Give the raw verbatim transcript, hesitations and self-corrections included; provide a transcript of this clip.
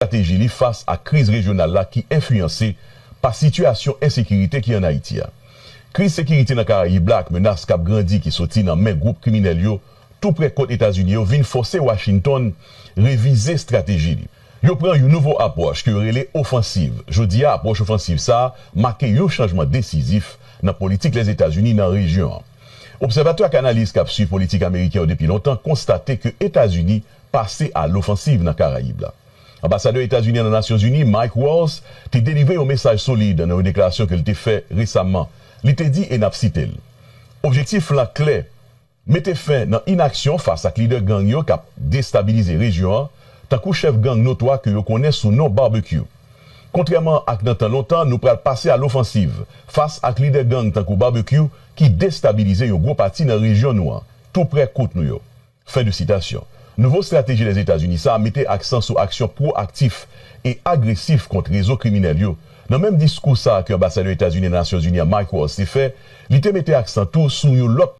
estrateji li fas ak kriz rejyonal la ki enfliyanse pa sitiyasyon ensekirite ki ann Ayiti a. Kriz sekirite nan Karayib la ak menas k ap grandi ki soti nan men gwoup kriminèl yo tou prè kot Etazini yo vin fòse Washington revize estrateji li. Yo pran yon nouvo apwòch ke yo rele ofansiv. Jodi a, apwòch ofansiv sa a make yon chanjman desizif nan politik Lèzetazini nan rejyon an. Obsèvatè ak analis k ap swiv politik ameriken yo depi lontan konstate ke Etazini pase a lofansiv nan Karayib la. Anbasadè Etazini an nan Nasyonzini, Mike Waltz, te delivre yon mesaj solid nan yon deklarasyon ke l te fè resaman. Li te di, e n ap site l, objektif lan klè, mete fen nan inaksyon fas ak lidè gang yo k ap destabilize rejyon an, tankou chèf gang notwa ke yo konnen sou non Barbecue. Kontrèman ak nan tan lontan, nou pral pase a lofansiv fas ak lidè gang tankou Barbecue ki destabilize yon gwo pati nan rejyon nou an, tou prè kout nou yo. Fen de sitasyon. Nouvo estrateji Lèzetazini sa a mete aksan sou aksyon pwoaktif e agresif kont rezo kriminèl yo. Nan menm diskou sa a ke anbasadè Etazini nan Nasyonzini an Mike Waltz te fè, li te mete aksan tou sou yon lòt